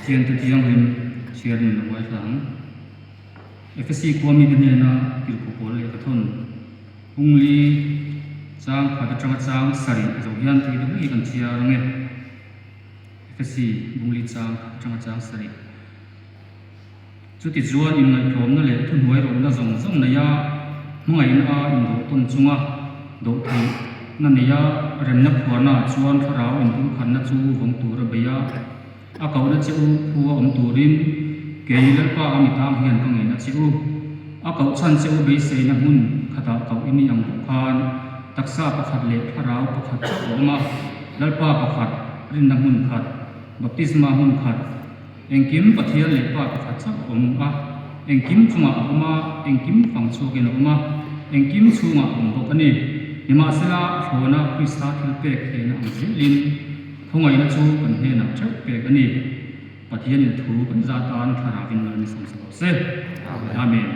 Pathian Thu Thianghlim chhiarin lo ngaithla ang. Efesi khua mite hnena tirhkoh pawl lehkha thawn Pungli chang khat atanga chang sarih zo hian tui deuh hi kan chhiar ang e. Efesi Bungli chang khat atanga chang sarih. Chuti chuan inngaihtlawmna leh thuhnuai rawlhna zawng zawng neia hmangaihna a indawh tawn chunga dawhtheihna neia remna phuarnaah chuan thlarau inpumkhatna chu vawng tur a bei a, a kohna che u khu a awm turin kei Lalpa a mitang hian ka ngen a che u. A koh chhan che u beiseina hmun khatah koh i ni ang bawk khan taksa pakhat leh thlarau pakhat chauh a awm a, Lalpa pakhat, rinna hmun khat, baptisma hmun khat, Engkim Pathian leh Pa pakhat chauh a awm a, engkim chungah a awm a, engkim fang chhuakin a awm a, engkim chhungah a awm bawk a ni. Nimahsela, a thlawna Krista thil pek theihna ang zelin khawngaihna chu kan hnenah theuh pek a ni. Pathianin thu kan za tan Thlarauin mal ni sawm sa rawh se. Amen.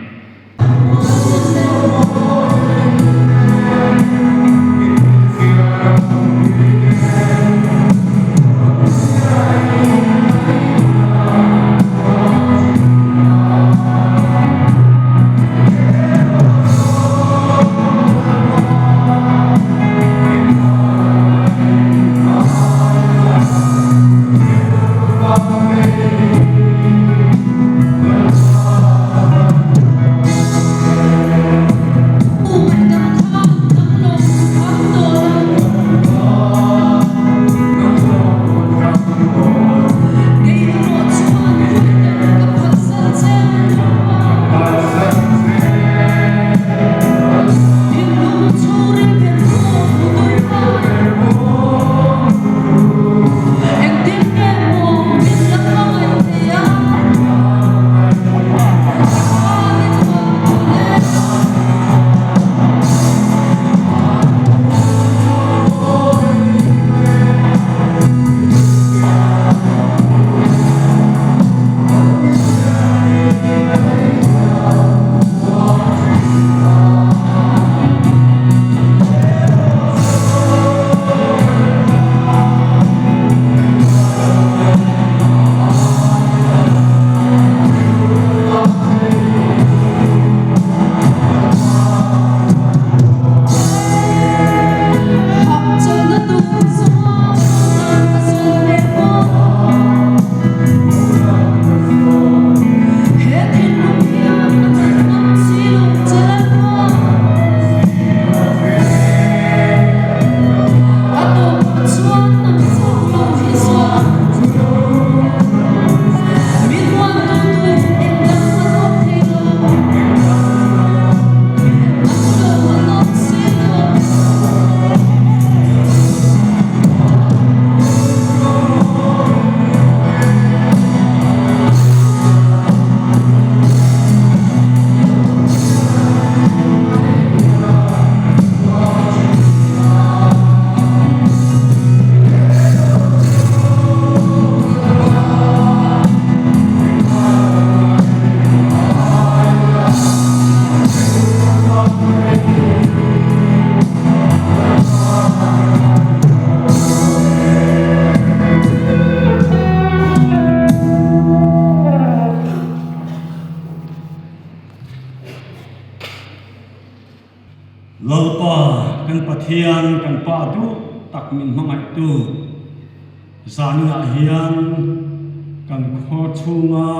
Lalpa kan Pathian kan Pa duh tak min hmangaihtu zaninah hian kan khaw chhunga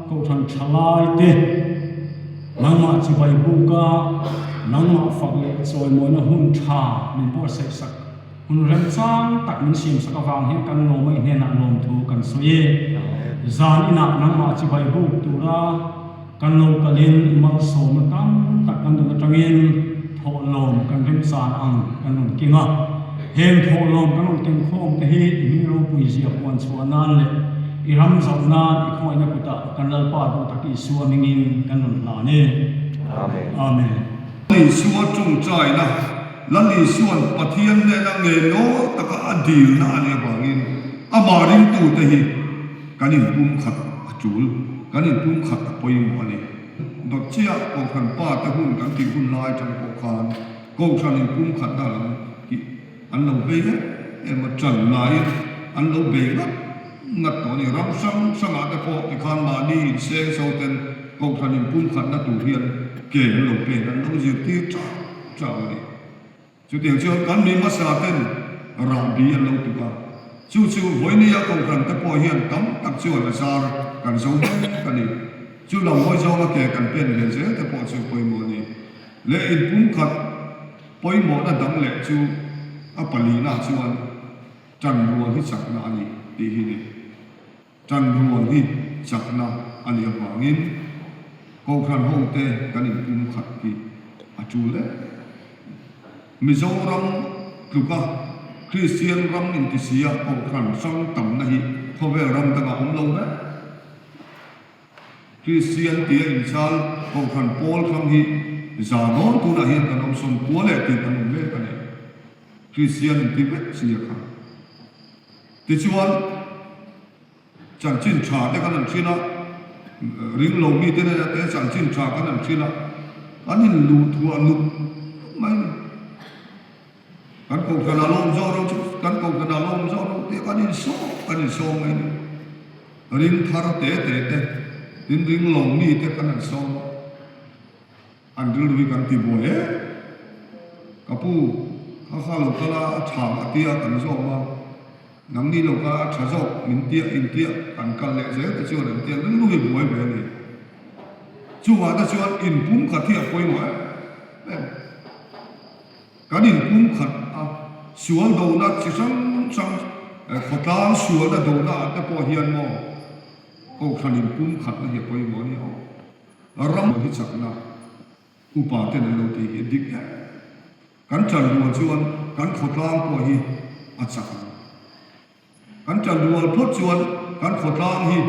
kohhran tha lai te nangmah chibai buka nangmah fak leh chawimawina hun tha min buatsaih sak hun remchang tak min siam sak avang hian kan lawm a i hnenah lawmthu kan sawi e. Zan inah nangmah chibai buk tura Kan lo kalin i malsawmna tam tak kan rawn atangin thawhlawm kan remchan ang kan rawn keng a. Heng thawhlawm kan rawn keng khawm te hi i hming ropui zia puan chhuah nan leh i ram zauh nan i khawngaihna kutah kan Lalpa duh tak Isua hmingin kan rawn hlan e. Amen. Isua tawngtaina, Lal Isua'n Pathian nena ngenawl taka a dilna a nih avangin amah ringtute hi Kan inpumkhat a tul, kan inpumkhat a pawimawh a ni. Dawt chiah Kohhran pa te hun kan tih hun lai atang pawh khan Kohhran inpumkhatna lam hi an lo vei em em a, ṭan laiin an lo bei ngat ngat tawh a ni. Ram hrang hrangah te pawh tikhan mahni inseng so ten kohhran inpumkhatna tur hian ke an lo pen, an lo zirtir chau chau a ni. Chutiang chuan kan mi hmasa ten rahbi an lo tuk a, chu chu vawinia kohhran te pawh hian tam tak chuan a zar kan zo mek a ni. Chu lam hawi zawnga ke kan pen ve zel te pawh chu pawimawh a ni. Leh inpumkhat pawimawhna dang leh chu a palina chuan ṭanrual hi chakna a ni tih hi ni. Ṭanrual hi chakna a nih avangin Kohhran hote kan inpumkhat hi a ṭul em. Mizoram tluka Kristian ram intisia Kohhran hrang tamna hi khawvel ram dangah awm lo reng. Kristian tia inchal Kohhran pawl hrang hi za dawn tunah hian kan awm sawmkua leh tih kan awm mek a ni. Kristian inti vek sia kha. Tichuan, chanchin tha te kan han hrilh a, ring lo mite nena te chanchin tha kan han hrilh a, kan inluh thuah nuk nuk mai a ni. Kan kohhran ah lawm zawk ro chu kan kohhran ah lawm zawk ro tih kan insawm kan insawm mai a ni. Ring thar te te te, tin ring lo mite kan han sawm a. An rilru hi kan ti buai e. Ka pu, kha kha lo kal a, a tha a tia kan zawm a, nangni lo kal a, a tha zawk min tia in tia kan kal leh zel te chuan an tia rilru hi buai ve a ni. Chuvah te chuan inpumkhat hi a pawimawh em em. Kan inpumkhat a, sual dona chi hrang hrang khawtlang sualna dona ah te pawh hian maw Kohhran inpumkhatna hi a pawimawh a ni aw. Ram hi chakna upa ten an lo tih hi a dik em? Kan ṭan rual chuan kan khawtlang pawh hi a chak ang. Kan ṭan rual phawt chuan kan khawtlang hi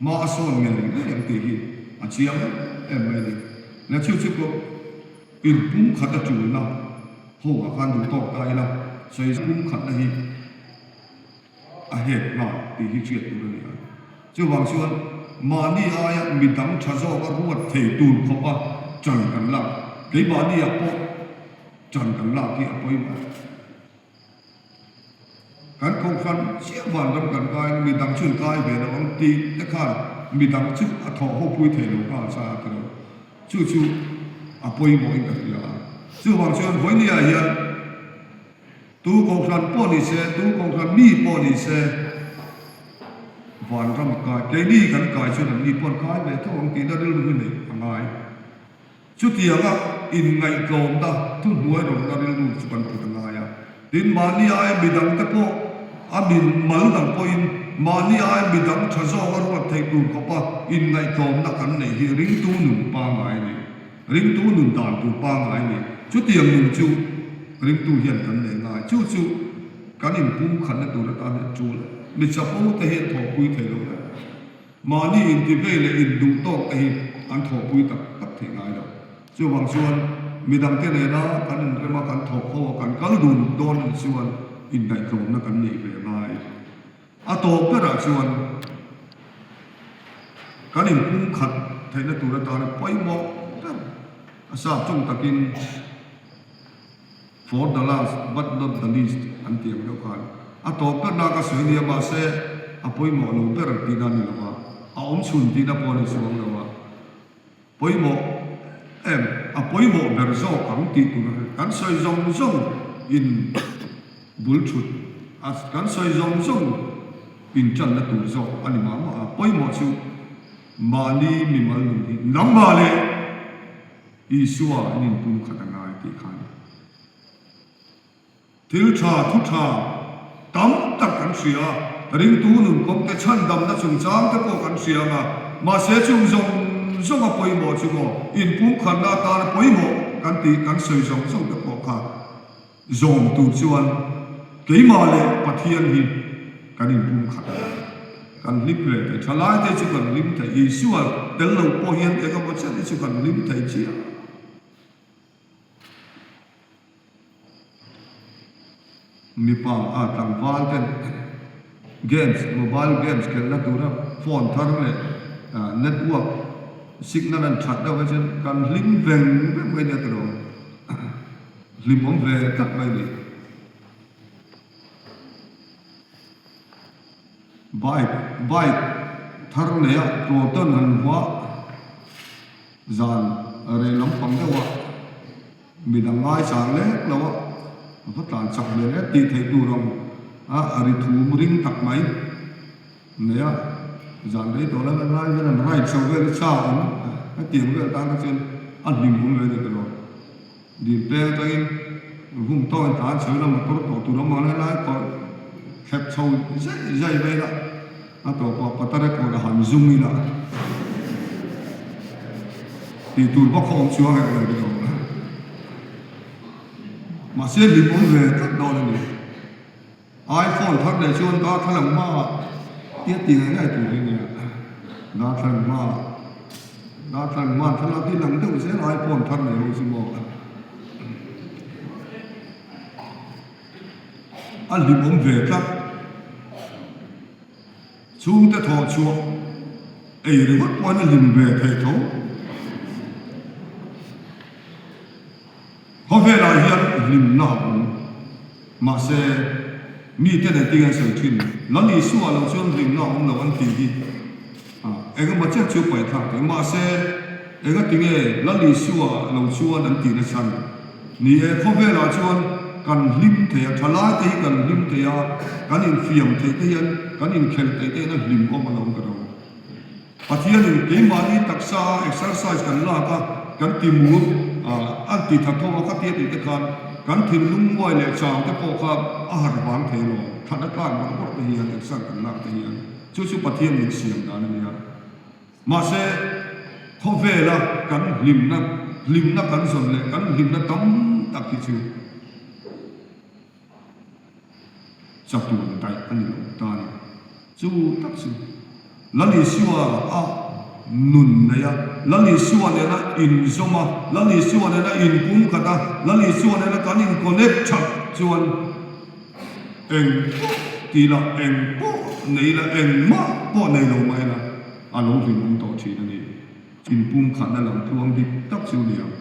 hma a sawn ngei ngei ang tih hi a chiang em em mai a ni. Le chu chu pawh inpumkhat a ṭulna ho ah khan duh tawk ta ila sawi pumkhatna hi a hek nghal tih hi hriat tur a ni a. Chuvang chuan mahni aia midang tha zawka ruat thei tur khawpa ṭan kan lak, keimahniah pawh ṭan kan lak hi a pawimawh. Kan kohhran chiah vanram kan kaiin midang chu an kai ve lo ang tih te khan midang chu a thawh ho pui thei lo nghal sa a ti lo. Chu chu a pawimawhin ka hria a. Chuvang chuan vawinia hian. Tu kohhran pawh ni se, tu kohhran mi pawh ni se, vanram a kai, keini kan kai chuan an mi pawh an kai ve tho ang tihna rilru hi neih a ngai. Chutianga inngaihtlawmna, thuhnuai rawlna rilru chu kan put a ngai a. Tin, mahni aia midangte pawh a min mal dang pawhin mahni aia midang tha zawk a ruat theih tur khawpa inngaihtlawmna kan neih hi ringtu nun pangngai a ni. Ringtu nun dan tur pangngai a ni. Chutiang nun chu ringtu hian kan nei ngai. Chu chu kan inpumkhatna tur atan hian tul a. Mi chapo te hi an thawhpui thei lo reng. Mahni intivei leh induh tawk te hi an thawhpui tak tak thei ngai lo. Chuvang chuan midangte nena kan inrema kan thawk ho a kan kal dun dawn anih chuan inngaihtlawmna kan neih ve ngai. A tawp berah chuan kan inpumkhat theihna tur atana pawimawh ber a sap chung takin for the last but not the least an tih ang deuh khan a tawp berna ka sawi nia mahse a pawimawh lo ber tihna a ni lo a, a awmchhun tihna pawh a ni chuang lo a. Pawimawh em? A pawimawh ber zawk ang tih tur kan sawi zawng zawng in bul thut a, kan sawi zawng zawng in tanna tur zawk a ni mah mah a. Pawimawh chu mahni mimal nun hi nangmah leh Isua in inpumkhat a ngai tih kha a ni. Thil tha, thu tha tam tak kan hria a, ringtu nun kawngte chhandamna chungchang te pawh kan hria ang a, mahse chung zawng zawng a pawimawh chu maw inpumkhatna atana pawimawh kan tih kan sawi zawng zawng te pawh kha zawm tur chuan keimah leh Pathian hi kan inpumkhat a ni. Kan hlim ve thei, thalai te chu kan hlim thei, Isua tel lo pawh hian eng emaw chen hi chu kan hlim thei chiah. Mipa a tlangval ten games, mobile games khelhna tura phone thar leh network signal an that deuh hi chuan kan hlim veng veng mai nia tiraw hlimawm ve tak mai a ni. Bike bike thar nei a Proton han hmuah zan rei lampang deuh a midang ngaichang lek lo a a va tlan chak hmel e tih theih tur ang a ri thum ring tak mai nei a zan rei tawh la lai vel an ride chho vel hi cha awm hetiang vel tan kha chuan a hlim awm ve a ni tawh. Dil peng atangin hung tawngin tlan chho ila motor tawh tur awm ang lai tawh thlep chho zai zai mai ila a tawpah patar record a han zum ila tih tur bawk kha awm chuang hek lo ni awm a mahse hlim awm ve tlat dawn a ni. IPhone thar leh chuan darthlalang hmaah tia ti ngei ngei tur hi nia. Darthlalang hmaah darthlalang hmaah thlalak hi lang deuh zel IPhone thar nei ho chu maw. A hlimawm ve tlat. Chhungte thawh chhuah ei ringawt pawhin a hlim ve thei tho. Khawvelah hian hlimna a awm. Mahse, mite nen ting an sawi thin. Lal Isua lo chuan hlimna a awm lo an tih hi engemaw chen chu paih thlak thei. Mahse, engatinge Lal Isua lo chuan an tih nachhan? Ni e, khawvelah chuan kan hlim thei a, thalaite hi kan hlim thei a, kan infiam theih te hian, kan inkhelh theih te hian a hlimawm alawm ka ro. Pathianin keimahni taksa a exercise kan lak a, kan ti mur a, an ti tha tho a khatia tih te khan kan thinlung nguai leh chang te pawh kha a harh vang thei lo, that a tlak bawrh bawrh te hian exer kan lak te hian chu chu Pathian min siam dan a nia. Mahse khawvela kan hlimna hlimna kan zawn leh kan hlimna tam tak hi chu Chatuan daih a ni lo ta a ni. Chu tak chu Lal Isua a nun nei a, Lal Isua nena inzawm a, Lal Isua nena inpumkhat a, Lal Isua nena kan in-connect that chuan eng pawh ti la, eng pawh nei la, engmah pawh nei lo mai la, a lo hlimawm tawh thin a ni. Inpumkhatna lam tluang dik tak chu ni ang.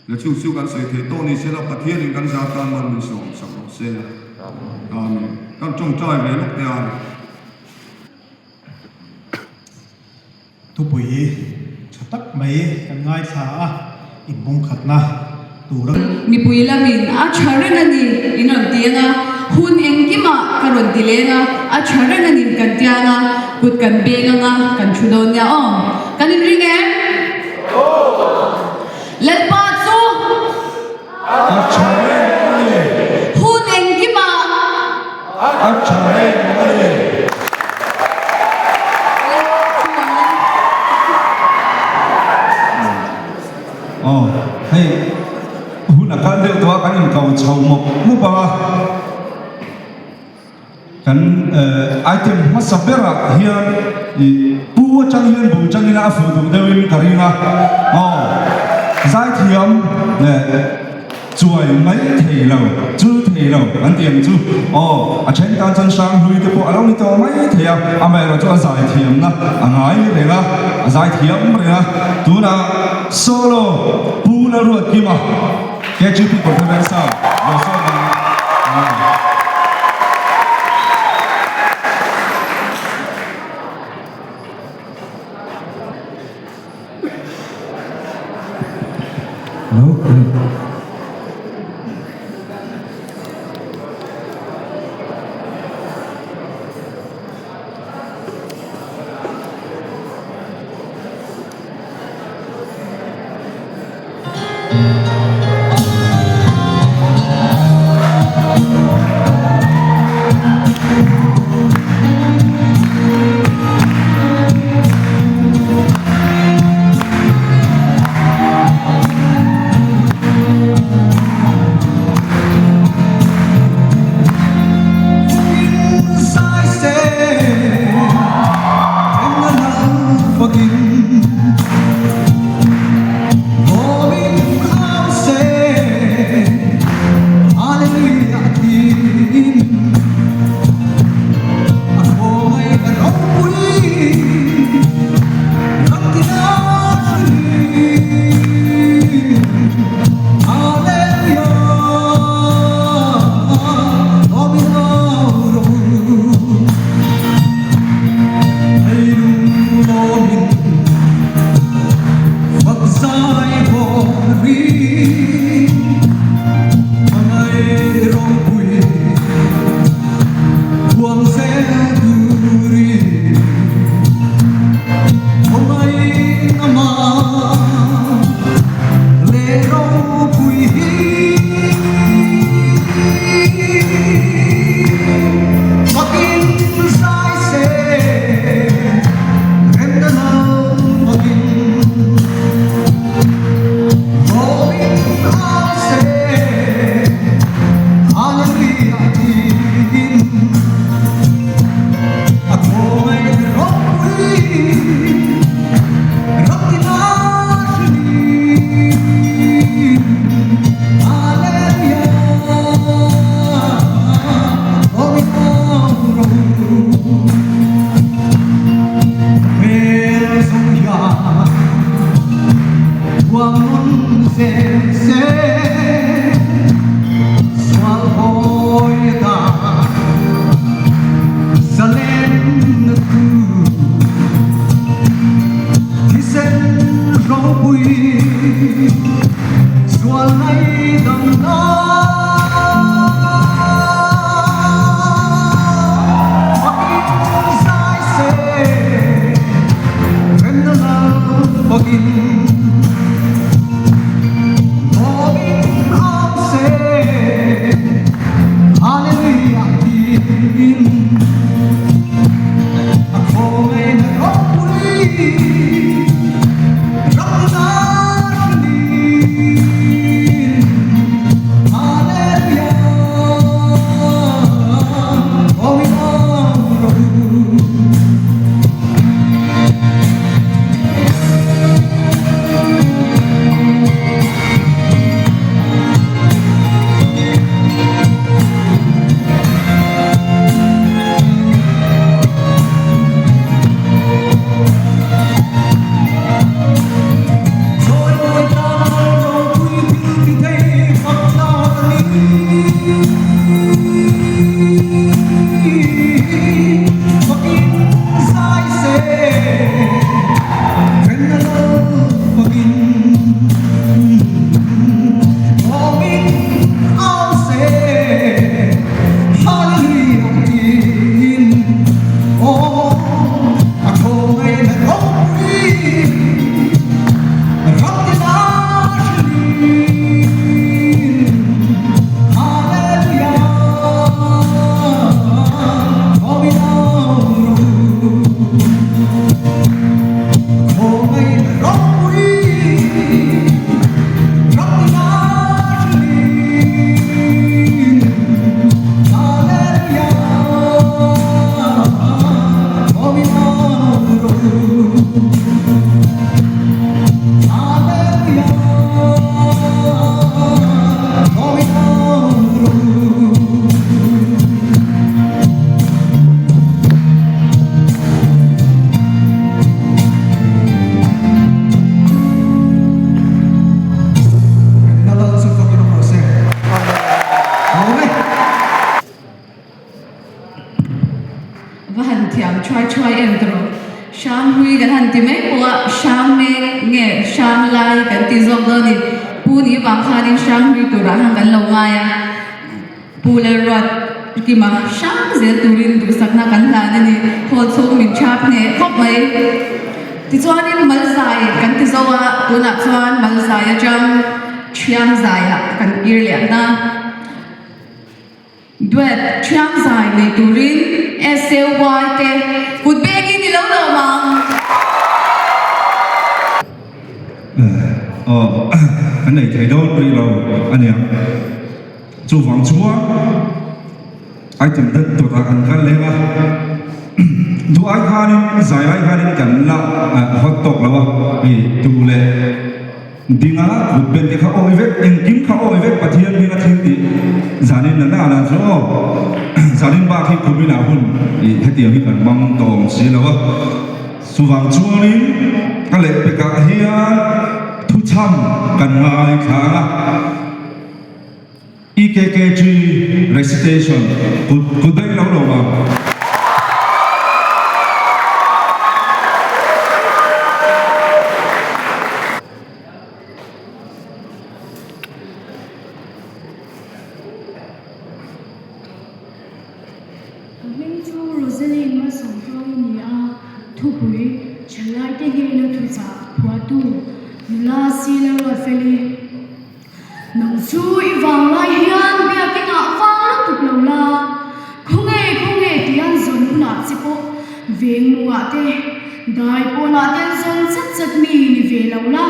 Na chu chu kan sawi theih tawh ni sela Pathianin kan zar tan mal min sawm sak rawh se. Amen. Kan tawngtai ve lawk teh ang. Thupui tha tak mai kan ngaithla a, inbungkhatna tura. Mipui lamin a tha reng a ni in rawn ti ang a, hun engkimah ka rawn ti leng a, a tha reng a ni kan ti ang a, kut kan beng ang a, kan thu dawn nia aw. Kan inring em? Lalpa chu A tha reng a ni. Hun engkimah A tha reng a ni. Aw, hei hun a kal deuh tawh a, kan inkau chho mawp mawp ang a. Kan item hmasa berah hian ih pu atang hian bul tangin a fuh duh deuhin ka ring a, aw zaithiam leh chuai mai thei lo chul thei lo an tih ang chu aw a then tan chuan hranghlui te pawh a lo ni tawh mai thei a, amaherawh chu a zaithiamna a ngai reng a, a zaithiam reng a, tunah solo Pu Lalruatkima. KGP Conference-a Lawsawma a. Hello. Zalenna thu thisen ropui sual ngaihdam nan Fakin zai se remna lal fakin Lawmin au se Hallelujah tiin a khawngaihna ropui ramna hrilhin Hallelujah Awmin au rawh u. Chawimawi tan ropui thil ti thei fak tlak a ni. Fakin zai se remna lal fakin Awmin au se Hallelujah tiin Aw a khawngaihna ropui ram tina hrilhin Hallelujah Awmin au rawh u Khawngaihna ropui Remna lal chu fakin awm rawh se. Lawm e. Va han thiam thuai thuai em ta rawh. Hranghlui kan han ti mai pawh a, hrang mek nge hrang lai kan ti zawk dawn a ni. Pu ni vang khanin hranghlui turah khan kan lo ngai a. Pu Lalruat Kima hrang zel turin duhsakna kan hlan a ni. Hall chhung min thap hneh khawp mai. Tichuanin Malzai kan ti zo a, tunah chuan Malzai atang Thiangzaiah kan kir leh na. Duet Thiangzai nei turin SAY te kut bengin i lo lawm ang. Aw, kan nei thei dawn rih lo a niang. Chuvang chuan item deuh dawtah kan kal leng a, duh ai khanin zai lai khanin kan la hot tawk lo a, hei tu leh dinga kut ben te kha awi vek, engkim kha awi vek Pathian hming a thil tih zanin na na chu aw, zanin bak hi kuminah hun ih hetiang hi kan hmang tawh awm si lo a, chuvang chuanin ka lehpekah hian thuchham kan ngaithla ang a. EKKG Recitation kut kut daih lo lo ang. Ka hming chu Rosaline Malsawmtluangi ni a, thupui thalaite hnena thuchah phuahtu nula Sila Ruatfeli. Nang chu i vanglai hian biakinah vang lutuk lo la, khawnge khawnge tian zawn hunah che pawh veng mungah te, dai pawnah te an zawn chat chat mi ni ve lo la,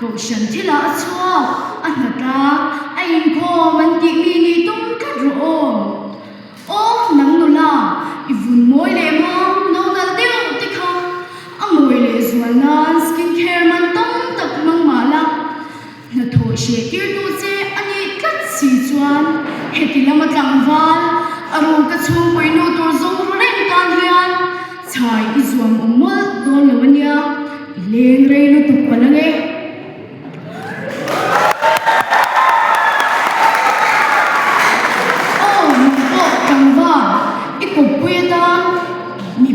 kohhran thilah a chhuak, a hnatlang, a inkhawm an tih mi nih tum tlat rawh aw. Aw nang nula, i vun mawi leh mam no nalh deuh te kha a mawi leh zual nan skin care man tam tak hmang mah la, Hnathawh hreh tirtu che a nih tlat si chuan heti lama tlangval a ruka chhungpui nu tur zawng ru reng tan hian chhai i zuam awm mawlh dawn lo a nia, i leng rei lutuk palh ang e. Aw, nang pawh tlangval.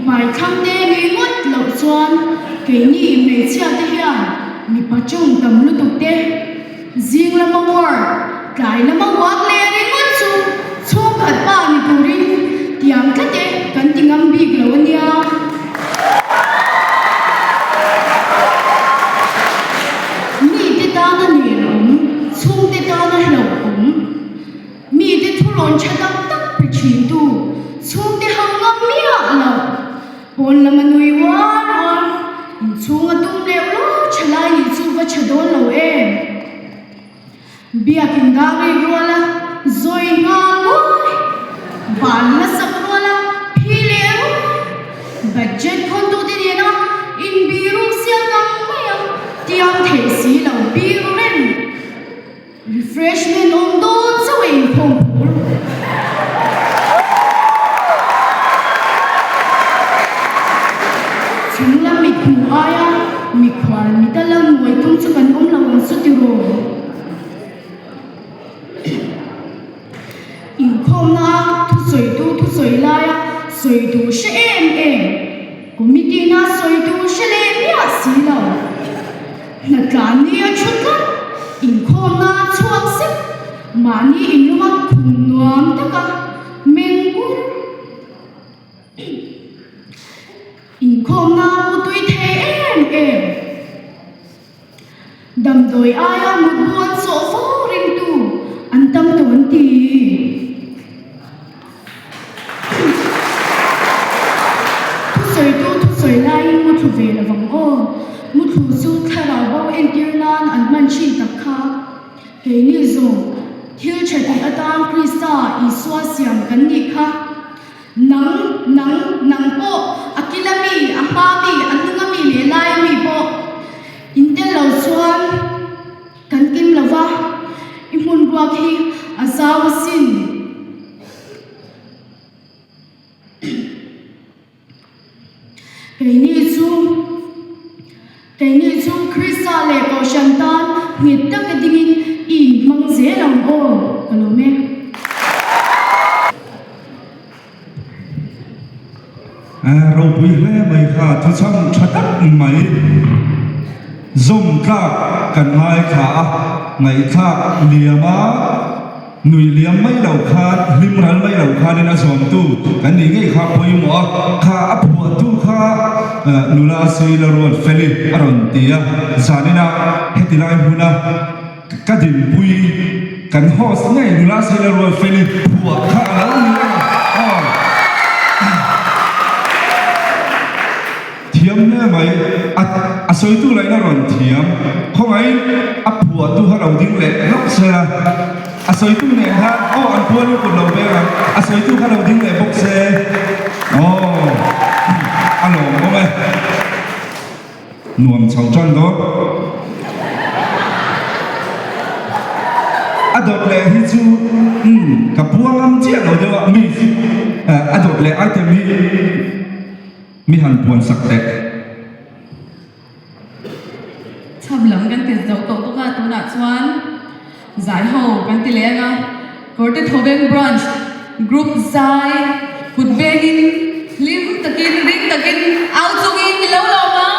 Hmai thlang te nih ngawt loh chuan keini hmeichhia te hian mipa ṭawng tam lutuk te, zing lama work, tlai lama uak leh ringawt chu chhungkhat pa ni turin tiang tlat e kan ti ngam bik lo a nia. Mite tana nelawm, chhungte tana hlauhawm. Mite thurawn tha tak tak pe thintu chhungte ho ngam miah lo. Pawn lama nui uar uar, inchhunga tum leuh lo tha lai nih chu va tha dawn lo em? Biakin dang rik ruala zawi nghal nguai, ban hmasak ruala phi leh ruai, budget khawntute nena inbiruk sial ngang mai a, tiang theih si lo biru reng. Refreshment awm dawn chauh a inkhawm phur. Chhunglam mit hmuh aia mikhual mita la nuai tum chu kan awm lo ang chu tiraw? Inkhawmna a thusawitu thusawi laia sawi duh hre em em, committee na sawi duh hre leh miah si lo. Hnatlan ni a thu tlat, inkhawmna a chhuak sep, mahni inluma khum nuam taka meng ur. Inkhawmna a mutui thei em em. Damdawi aia mutbu an sawh fo ringtu an tam tawh an ti. Thusawitu thusawi laiin muthlu ve lo vang aw. Muthlu chu thlarau bo entir nan an hman thin tak kha. Keini zawng thil tha tih atan Krista Isua siam kan nih kha. Nang, nang, nang pawh a kila mi, a hma mi, a hnunga mi leh laia mi pawh in tel lo chuan kan kim lo va, i hmun ruak hi a zau asin. Keini chu Keini chu Krista leh Kohhran tan nghet taka dingin i inhmang zel ang aw, ka lawm e. Ropui hle mai kha thuchham tha tak mai zawm tlak kan ngaithla a, ngaihthlak liam a. Nui liam mai lo khan, hlim ral mai lo khanin a zawmtu kan nih ngei kha pawimawh a, kha a phuahtu kha nula Sila Ruatfeli a rawn ti a, zanina heti lai hmuna ka dinpui kan host ngei nula Sila Ruatfeli phuah kha a lo ni a, aw. Thiam hle mai, a a sawitu lain a rawn thiam. Khawngaihin a phuahtu kha lo ding leh hlauh se a, a sawitu nen khan aw an puan in kut lo veng ang, a sawitu kha lo ding leh bawk se aw a lawmawm e, nuam chho tan dawn. A dawt leh hi chu umm ka puang ang chiah lo deuh a, miss a dawt leh item hi. Mi han puan sak teh. Chham lam kan ti zo tawh bawk a, tunah chuan zai ho kan ti leh ang a, Kawrte Thawveng Branch Group zai kut vengin hlim takin ring takin au chungin mi lo lawm ang.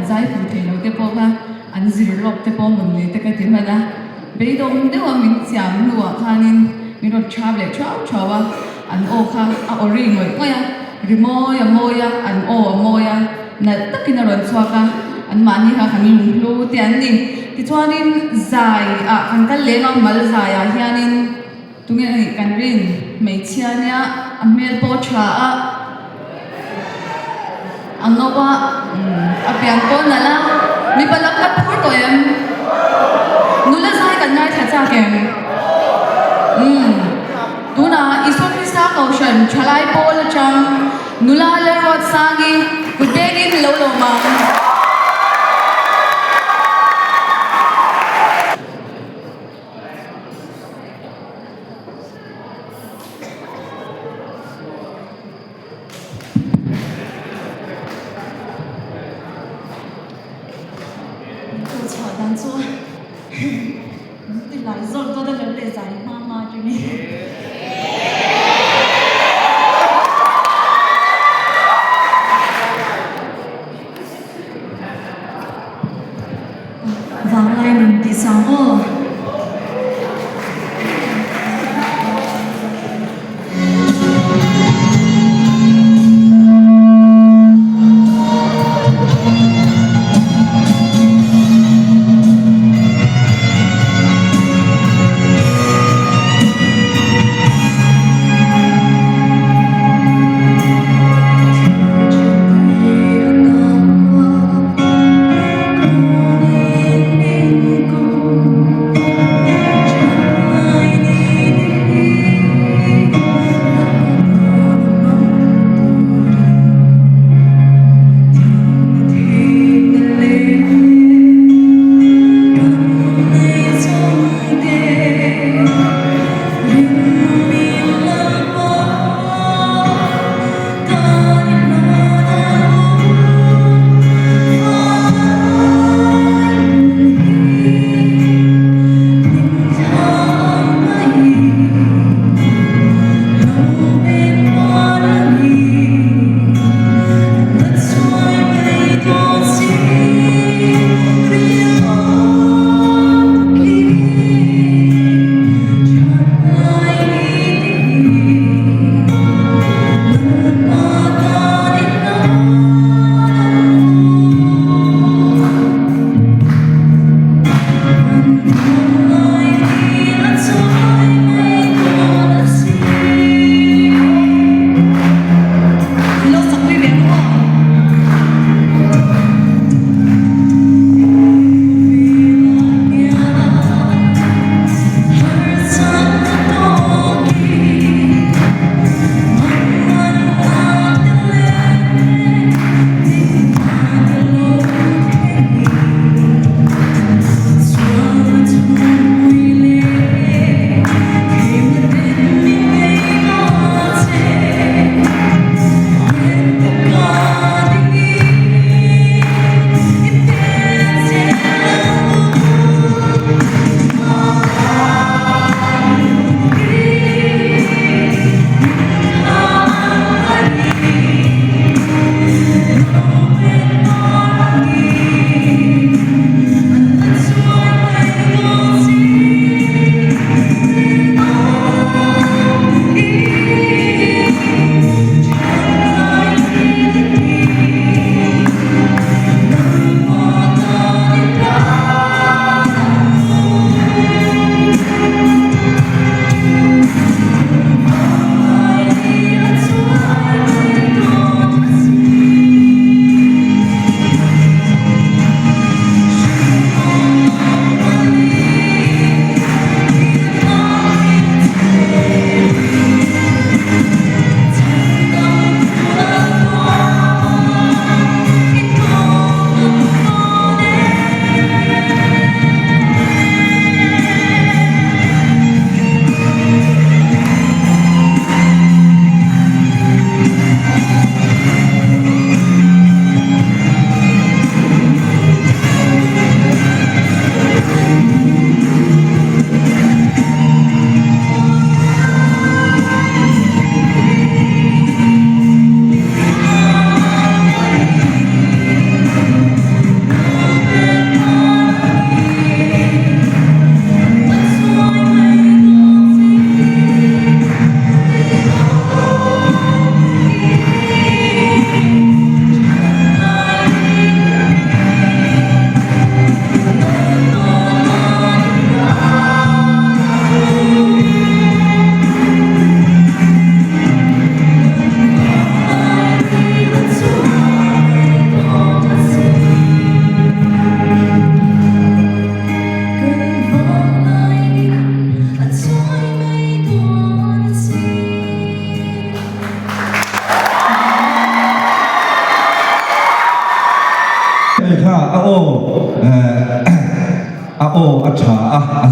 han zai fuh thei lo te pawh kha an zir lawk te pawh mawn ni te ka ti hman a. Beidawng deuha min chiam hnuah khanin min rawn chhap leh thuau thuau a, an aw kha a aw ri ngawih ngawih a, rimawi a mawi a, an aw a mawi a, nalh takin a rawn chhuak a, anmahni kha kan lunghlu te an ni. Tichuanin zai ah kan kal leng a, mal zaiah hianin tunge a nih kan rin hmeichhia nia a hmel pawh tha a, A ngo a, a pian pawh nalh a, mipa lam kan phur tawh em? Nula zai kan ngaithla chak em? Umm, tunah Isua Krista Kohhran Thalai Pawl atang nula Lalruatsangi kut bengin lo lawm ang. Aw chhuah dan chu ti lai zawk dawt a lo leh zai hma hma atangin. Vanglai nun tih sang aw.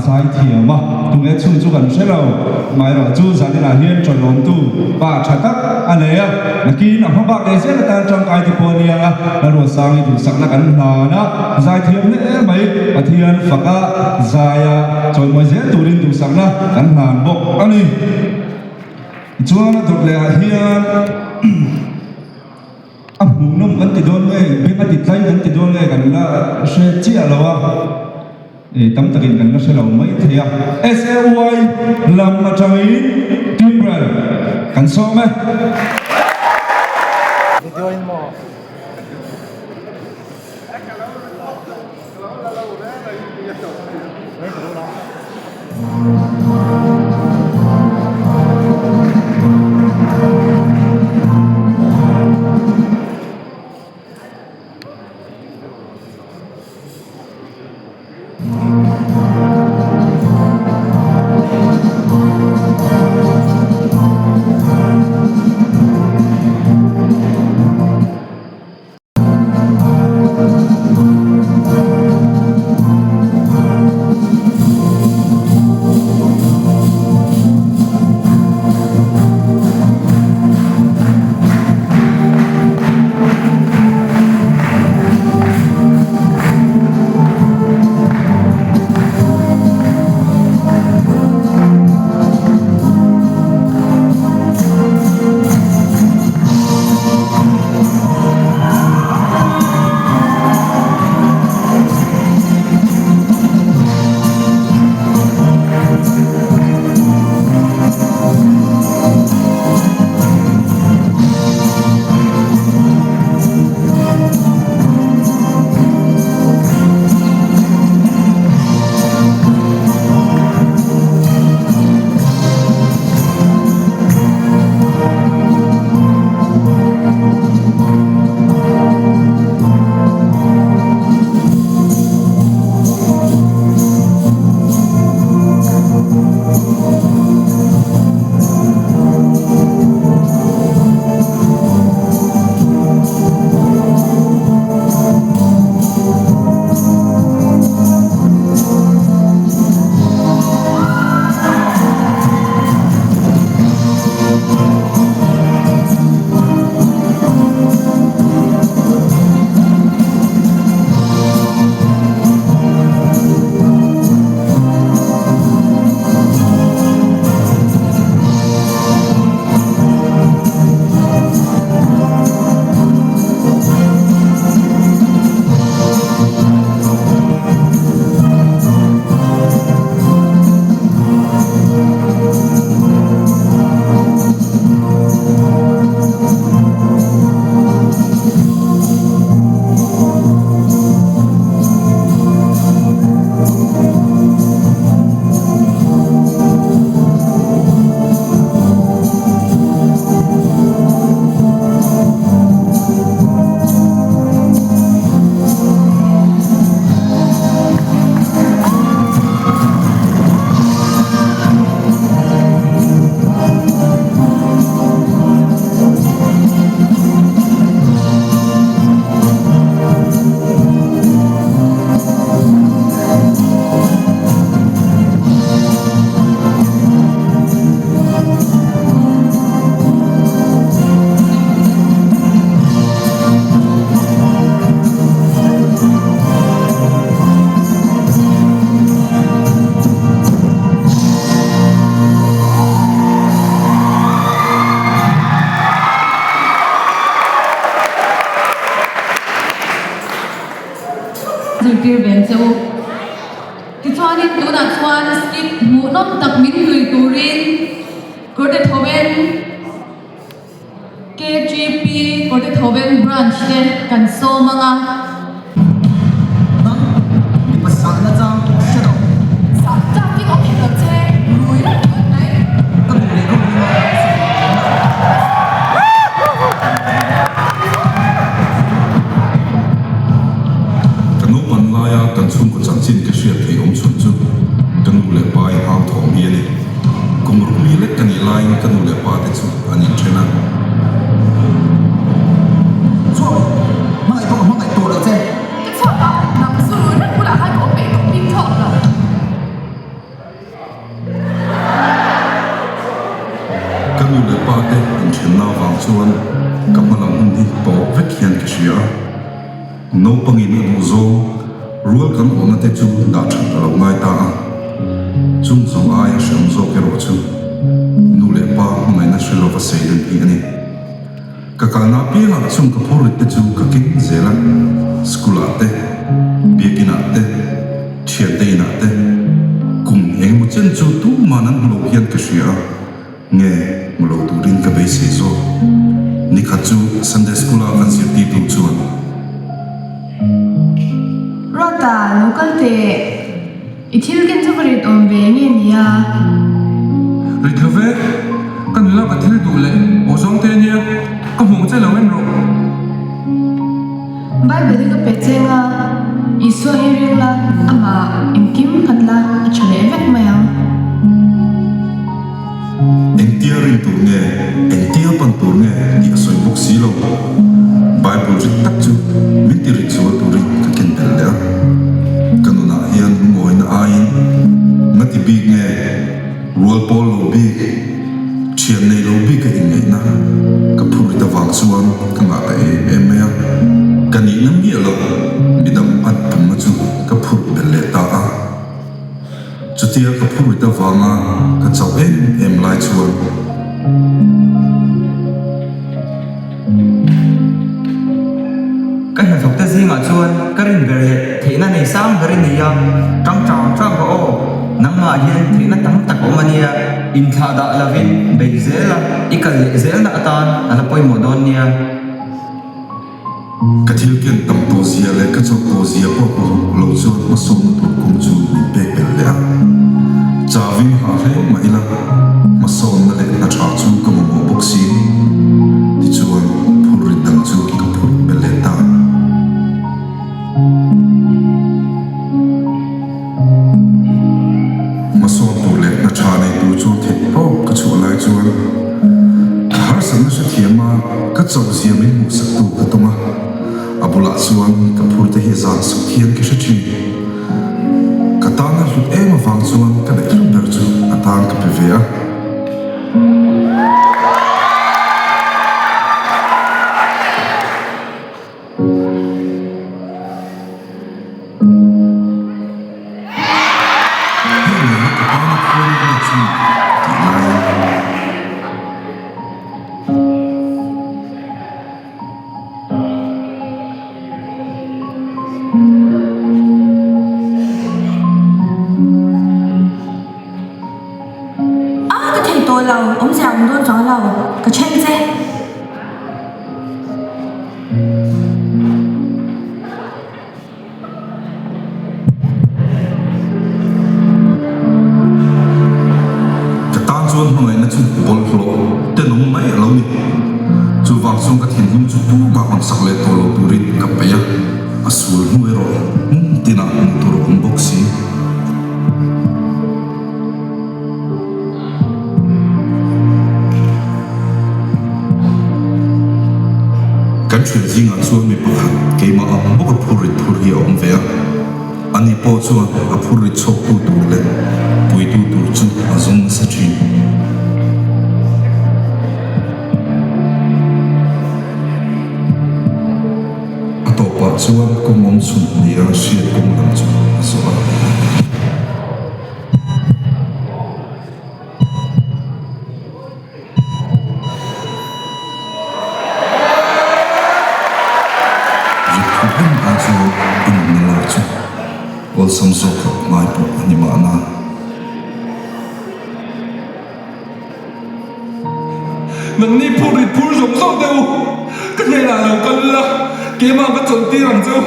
zaithiam a, tunge chhun chu kan hre lo. Amaherawhchu zaninah hian tawlawmtu pa tha tak a nei a, nakin a hma bak leh zel atan tangkai te pawh a nia a, Lalruatsangi duhsakna kan hlan a, zaithiam hle mai Pathian faka zaia chawimawi zel turin duhsakna kan hlan bawk a ni. Tichuan a dawt lehah hian a hmuhnawm kan ti dawn nge, beng a ti tlai kan ti dawn nge kan la hre chiah lo a, ih tam takin kan la hre lo mai thei a. SAY lam atangin Timbrel kan sawm e. Video in maw? Zirtir ven che u. Tichuanin tunah chuan skit hmuhnawm tak min hlui turin Kawrte Thoven KGP Kawrte Thoven Branch te kan sawm ang a. Nang mipa sahna chang hre lo. Sah chak in awm lo che rui reuh reuh mai. Ka duh leh ka ui mai ang che. Ka naupan laia kan chhungkaw chanchin ka hriat theih awm chhun chu ka nu leh pa in hau thawm hi a ni. Kum ruk mi lek ka nih laiin ka nu leh pa te chu an inthen a. Chuan hmangaih pawh ka hmangaih tawh lo che. Ka chhuak a, nang chu reng bulah khan ka awm peih tawh bik thawk lo. chuan ka hmalam hun hi tawp vek hian ka hria a. Naupangin a duh zawng rual kan awhna te chu dah that a lo ngai ta a. Chung zawng aia hreawm zawk erawh chu nu leh pa hmangaihna hre lova seilen hi a ni. Ka kalna apiangah chung ka phur rit te chu ka keng zel a, school ah te, biakin ah te, thiante inah te, kum engemaw chen chu tuman an hmu lo hian ka hria a, nge hmu lo turin ka beisei zawk. Nikhat chu Sunday school a kan zirtirtu chuan. Ruata, lo kal teh. I thil ken chu va rit awm ve nge nia? Rit lo ve, ka nula ka thil duh leh aw zawng te ania, ka hmuh che lo en rawh. Bible hi ka pe cheng a, Isua hi ring la, amah engkim nghat la, a tha leh vek mai ang. Engtia rin tur nge, engtia pan tur nge tih a sawi bawk si lo. Bible rit tak chu min ti rit zual turin ka ken belh leh a. Ka nunah hian lungawina aiin ngati bik nge, rual pawl lo bik, thian nei lo bik a inngaihna ka phur rit avang chuan ka ngah ta em em mai a. Ka nihna miah loh midang an pumna chu ka phurh belh leh ta a. Chutia ka phurit avanga ka chauh em em lai chuan. Ka hnathawkte zingah chuan ka rin ber leh theihna nei sang ber i ni a, tang chang chang rawh aw, nangmah hian theihna tam tak a awm a nia, inthlah dah lovin bei zel a, i kal leh zelna atan a la pawimawh dawn nia. Ka thil ken tam tawh zia leh ka chawp tawh zia pawh hmu lo chuan hmasawnna tur kawng chu min pek belh leh a. Chauhin hah hle mah ila hmasawnna leh hna tha chu ka mamawh bawk si. Tichuan phurrit dang chu ka phurh belh leh ta. Hmasawn tur leh hna tha nei tur chuan theih tawp ka chhuah lai chuan ka harsatna hrethiam a, ka chauhzia min hmuhsaktu ka tawng a, a bulah chuan ka phur te hi zan suk hian ka hre thin. Ka tana hlut em avang chuan ka neih hlut ber chu a tan ka pe ve a. Hei ngei hi ka tana khuan a chu tih laiin. A, ka thei tawh lo, awmzia awm dawn chuang lo, ka then che. Ka tan chuan hmangaihna chu bawlhhlawh tenawm mai a lo ni. Chuvang chuan ka thinlung chu tumah hawn sak leh tawh lo turin ka peih a, a sual hnu erawh hmun tinah hmuh tur a awm bawk si. Kan thian zingah chuan mi pakhat keimah ang bawka phur rit phur hi a awm ve a, ani pawh chuan a phur rit chhawktu tur leh puitu tur chu a zawng nasa thin. A tawpah chuan kawng awm chhun nia hriat kawng lam chu a zawh a. Rithu em ai chuan i nunna lak chu awlsam zawk loh ngai pawh a ni mahna. Nangni phur rit phur zawng zawng teh u, ka hnenah lo kal la, keimah ka chawlh tir ang che u,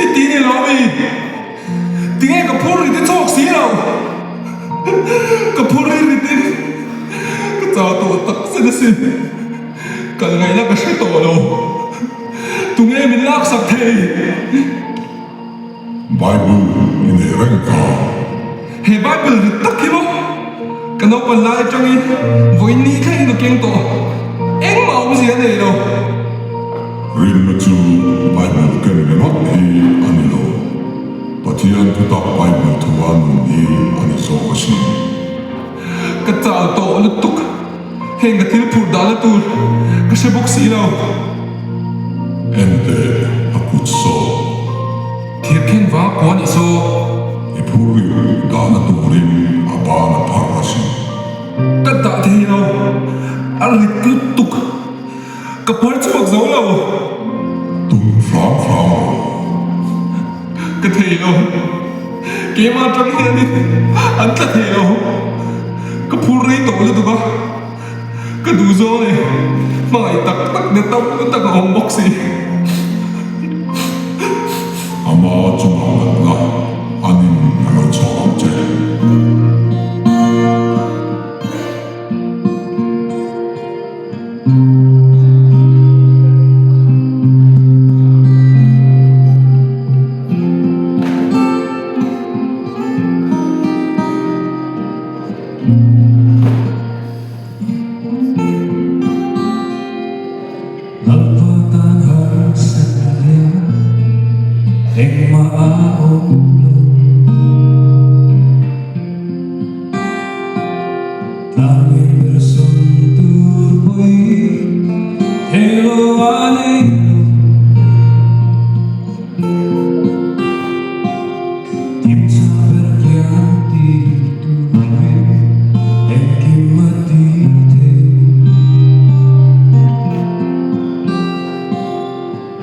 i ti ni lo mi? Tinge ka phur rit i chhuak si lo? Ka phur rit rit in ka chau tawh tak zet asin, kal ngaihna ka hre tawh lo, tunge min laksak thei? Bible i nei reng kha. He Bible rit tak hi maw? Ka naupan lai atangin vawiin ni thlengin ka keng tawh. Engmah awmzia a nei lo. Rinna chu Bible ken ringawt hi a ni lo. Pathian thutak Bible thua nun hi a ni zawk asin. Ka chau tawh lutuk. Heng ka thil phurh dahna tur ka hre. si lo. En teh, a kut saw. Thir khen vang a kua nih saw. I phur rih dahna turin a ban a phar asin. Ka dah thei lo, a rit lutuk. Ka phar chhuak zo lo. Tum hram hram rawh. Ka thei lo. Keimah atang hianin an tla thei lo. Ka phur rei tawh lutuk a. Ka duh zawng e. Hmangaih tak tak na tam tak a awm bawk si. Ama chungah ngatna anin a lo chhuak ang che. Lalpa tan harsat a lian, engmah a awm lo. Tlang leh ber sawn tur pui thei lo a nei lo. Tim chha ber kiang ti turin engkim a ti thei.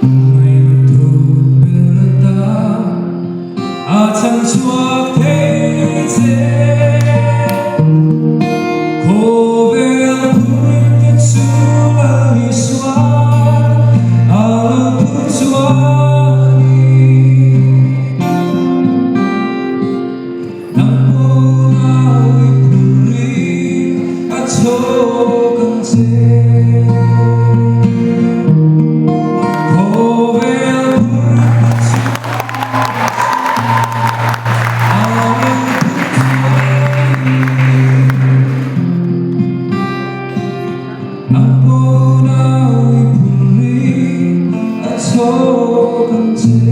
Ngaihna thu ber ta a chhan chhuak thei che. Khawvel phurte chu Lal Isuan a lo phur chuan i. Nang pawh nau i phur i a chhawk ang che. Khawvel phurte chu a lo phur chuan i. Nang pawh nau i phur i a chhawk ang che.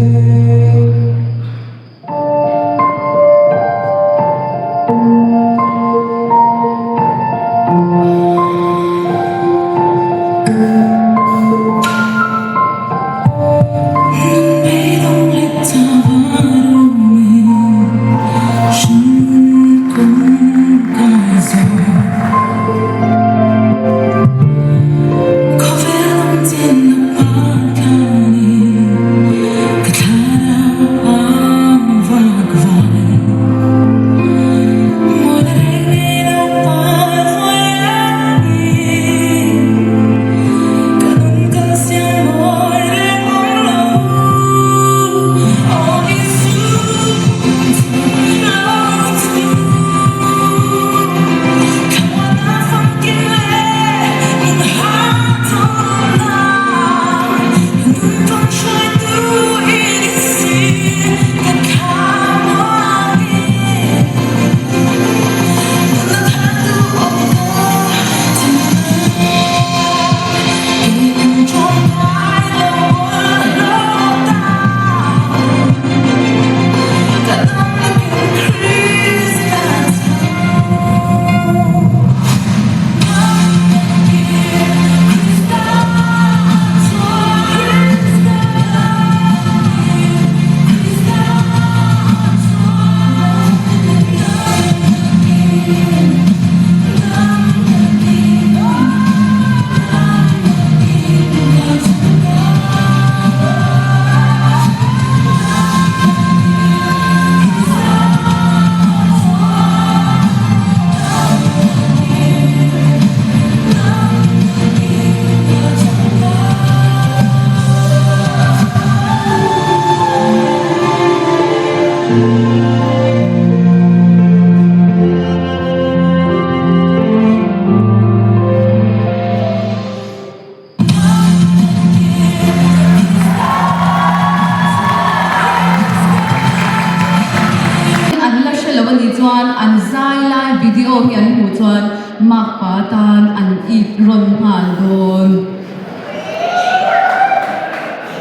An la hre lo a nih chuan an zai lai video hi an hmuh chuan makpa tan an it rawn nghal dawn.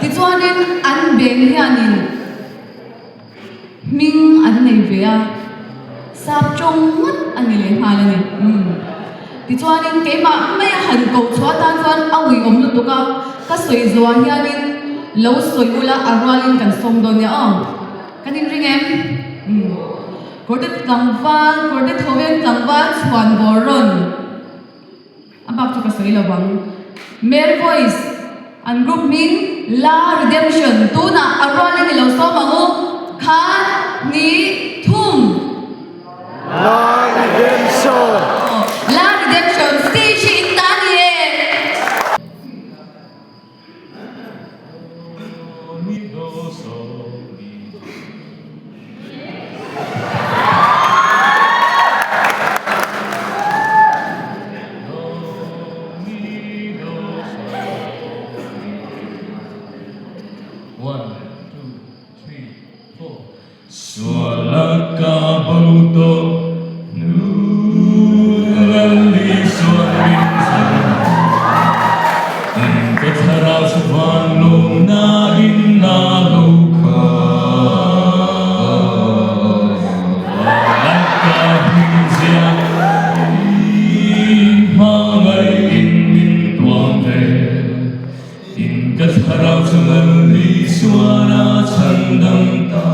Tichuanin an beng hianin Hming an nei ve a, sap tawng ngawt a ni leh nghal a ni. Umm. Tichuanin keimah maia han koh chhuah atan chuan a uiawm lutuk a, ka sawi zuah hianin lo sawi ula a rualin kan sawm dawn nia aw. Kan inring em? Umm. Kawrte tlangval, kawrte tho veng tlangval chhuan bawr rawn. A bak chu ka sawi lo vang. Male voice, an group hming La Redemption tunah a rualin i lo sawm ang u. Khat, hnih, thum. La Redemption. La Redemption stage hi in ta ni e. One, two, three, four. Suala ka bo tawh nu Lali suan min chhan In ka thlarau chu van lawm na in na lo kha Van ka hming zia in hmangaih in min tuam ve Tin ka thlarau chu Lali suan a chhan dam ta.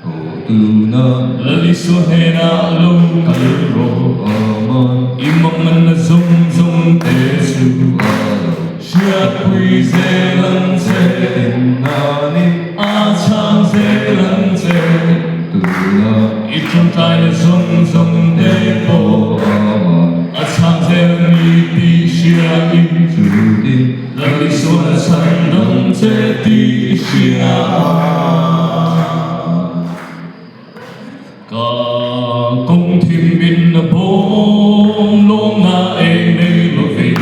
Aw tuna Lali suan hnenah lo kal rawh. Aman. I manganna zawng zawng te chu a lo hriatpui zel ang che. Innanin a chhang zel ang che. Tuna i tawngtaina zawng zawng te pawh Aman. A chhang zel ni tih hria in chutin Lali suan a chhan dam che tih hria a. Ka kawng thim in a bawm lawmna eng nei lovin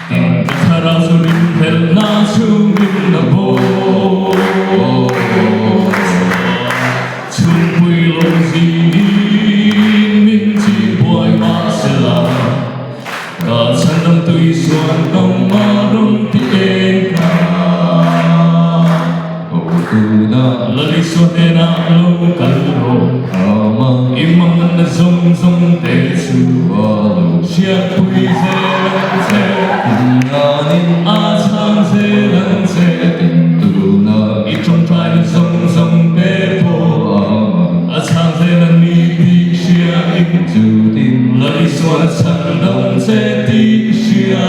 tin ka thlarau chu rinhlelhna chhungin a bawm. Chhungpui lo zingin min chihbuai mahsela, ka chhandam tui suan kawng a rawn ti eng ta. Aw tuna Lalisua hnenah lo kal rawh, i manganna zawng zawng te chu hriatpui zel ang che, a chhang zel ang che. I tawngtaina zawng zawng te pawh a chhang zel a ni tih hria in Lalisua a chhan dam che tih hria.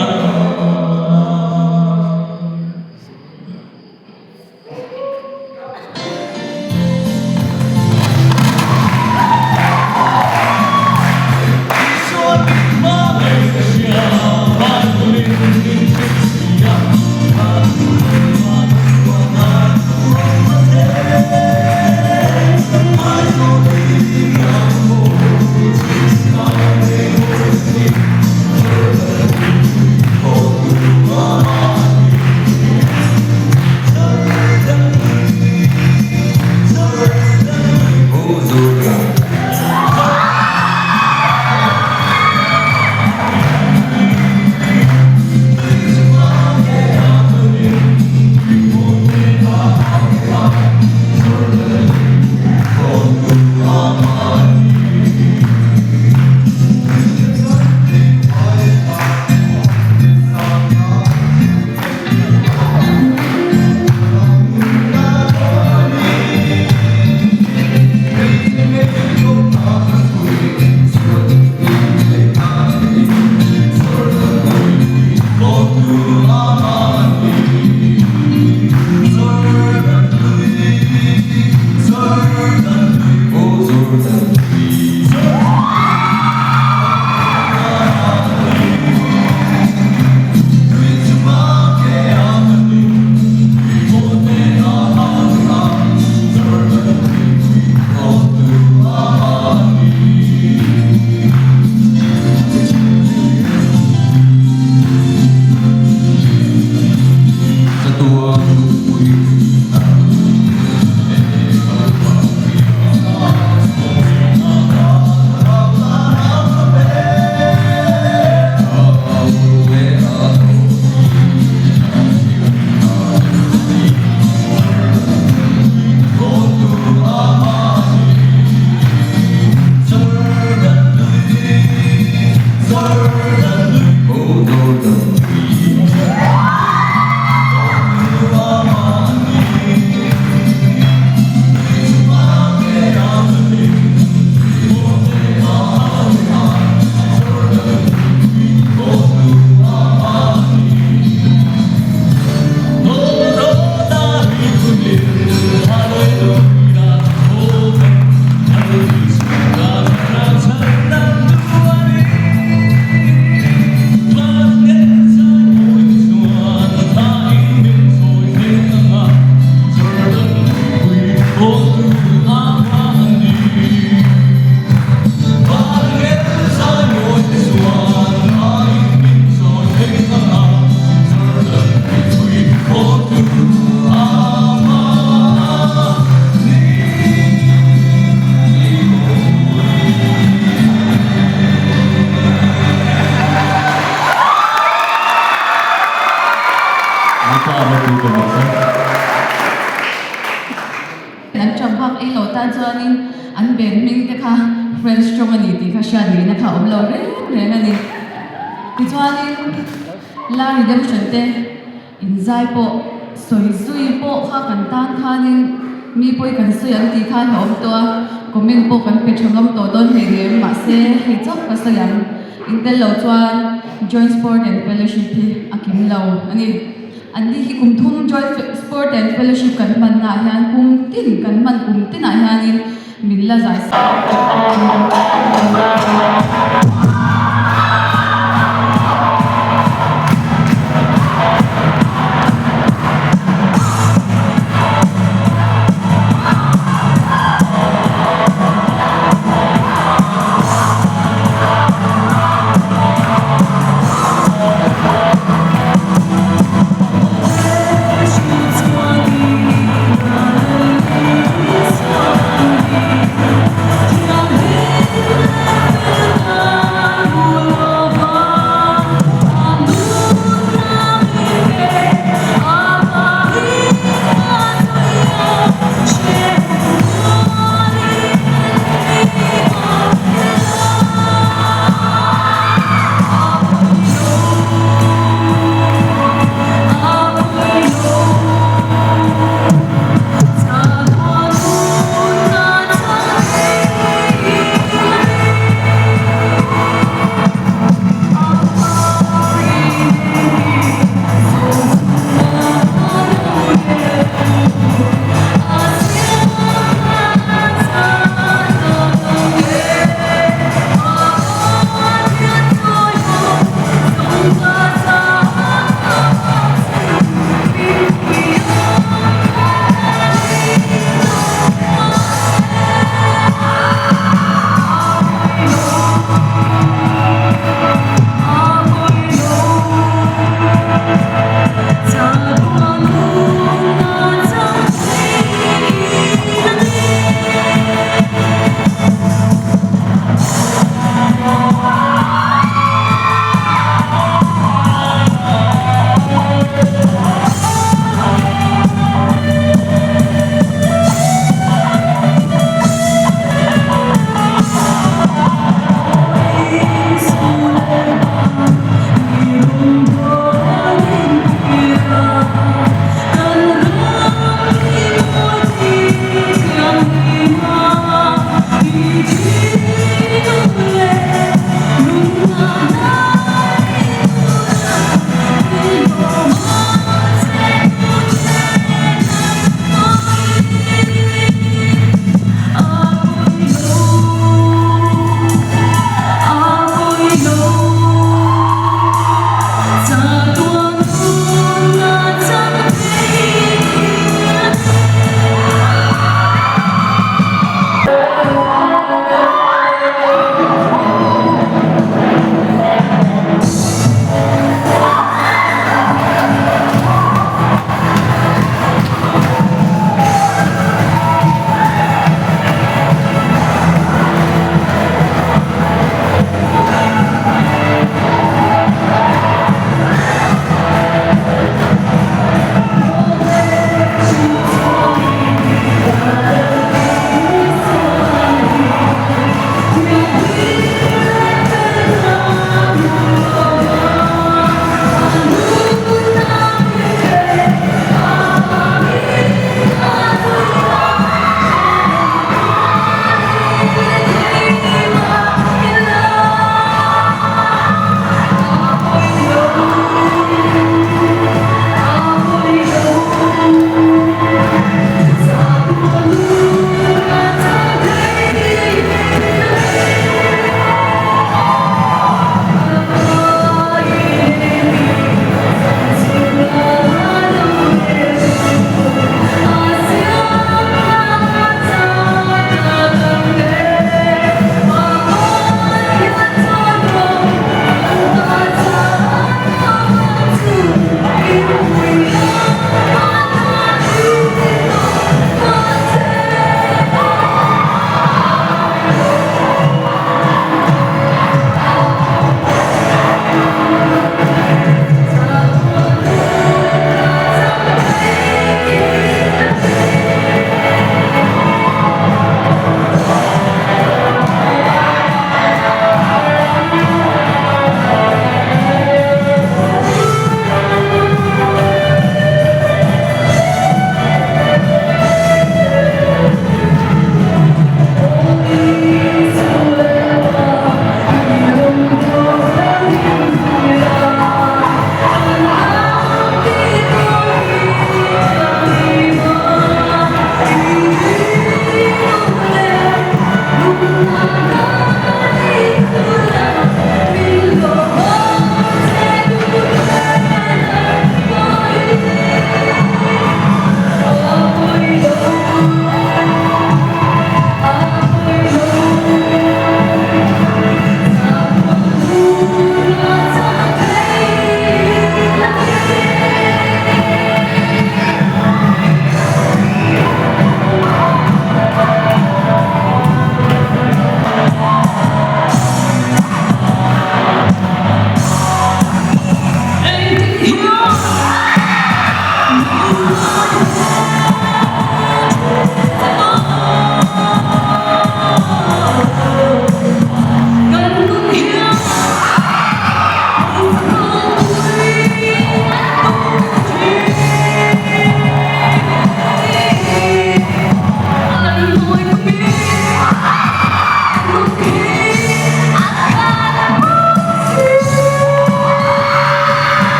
An band hming te kha French tawng a ni tih kha hriat ngeina kha a awm lo reng reng a ni. Tichuanin La Redemption te inzai pawh sawi zui pawh kha kan tan khanin mi pawi kan sawi ang tih kha a hlauhawm tawh a, comment pawh kan pe tha ngam tawh dawn hleinem mahse hei chauh ka sawi ang. Intel lo chuan Joint Sport and Fellowship hi a kim lo a ni. An ni hi kum thum Joint Sport and Fellowship kan hmannaah hian kum tin kan hman kum tinah hianin min la zai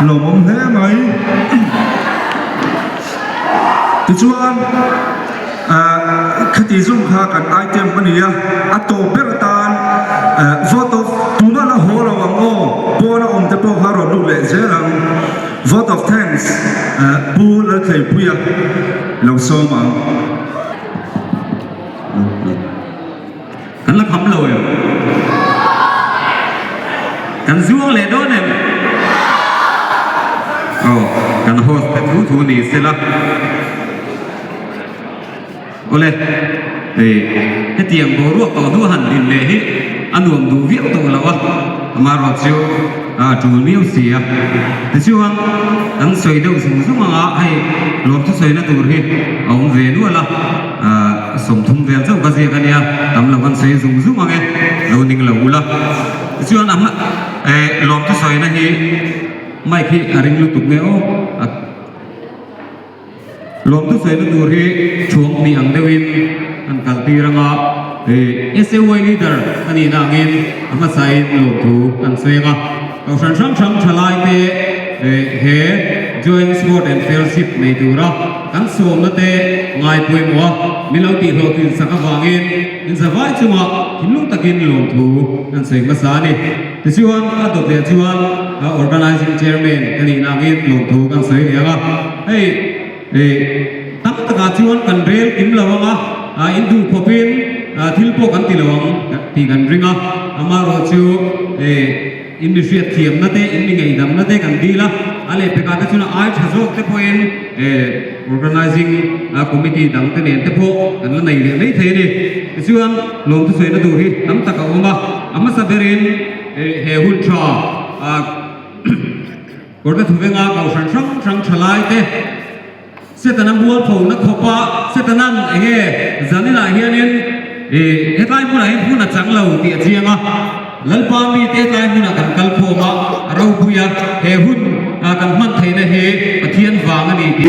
Lawmawm hle mai. Tichuan khati zawng kha kan item a ni a, a tawp ber atan vote of tuna la haw lo ang aw, pawn a awm te pawh kha rawn lut leh zel ang. Vote of thanks Pu Lalthleipuia lo sawm ang. Kan la kham lo em? Kan zuang leh dawn em? Aw, kan host te thu thu ni sela. Awle, hei hetiang boruak tawh hnu han din leh hi a nuam duh viau tawh lo a, amaherawh chu a tul miau si a. Tichuan, kan sawi deuh zung zung anga hei lawmthu sawina tur hi a awm ve nual a. 30 vel chauh ka ziak a nia, tam lo kan sawi zung zung ang e, lo ning lo ula. Tichuan a hma eh lawmthu sawina hi mic hi a ring lutuk nge aw a lawmthu sawina tur hi thuang hnih ang deuhin an kal tir ang a, eh SAY leader a nihna angin a hmasain lawmthu an sawi ang a. Kohhran hrang hrang thalai te he Joint Sport and Fellowship nei tura kan sawmna te ngai pawimawh a, min lo tihhlawhtlin sak avangin inzavai chunga thinlung takin lawmthu kan sawi hmasa a ni. Tichuan a dawt leh chuan Organizing Chairman ka nihna angin lawmthu kan sawi leh ang a, hei tam takah chuan kan rel kim lo ang a, induh khawpin thil pawh kan ti lo ang tih kan ring a, amaherawhchu In mi hriat thiamna te, in mi ngaihdamna te kan dil a, a lehpekah te chuan a ai tha zawk te pawhin Organizing Committee dang te nen te pawh kan la nei leh mai thei a ni. Tichuan lawmthu sawina tur hi tam tak a awm a, a hmasa berin he hun tha Kawrte Thuvenga Kohhran hrang hrang thalai te, Setana mualphona khawpa Setanan eng nge zaninah hianin ih hetlai hmunah hian hmun a chang lo tih a chiang a, Lalpa mite hetlai hmunah kan kal khawm a, a ropui a, he hun kan hman theihna hi Pathian vang a ni tih.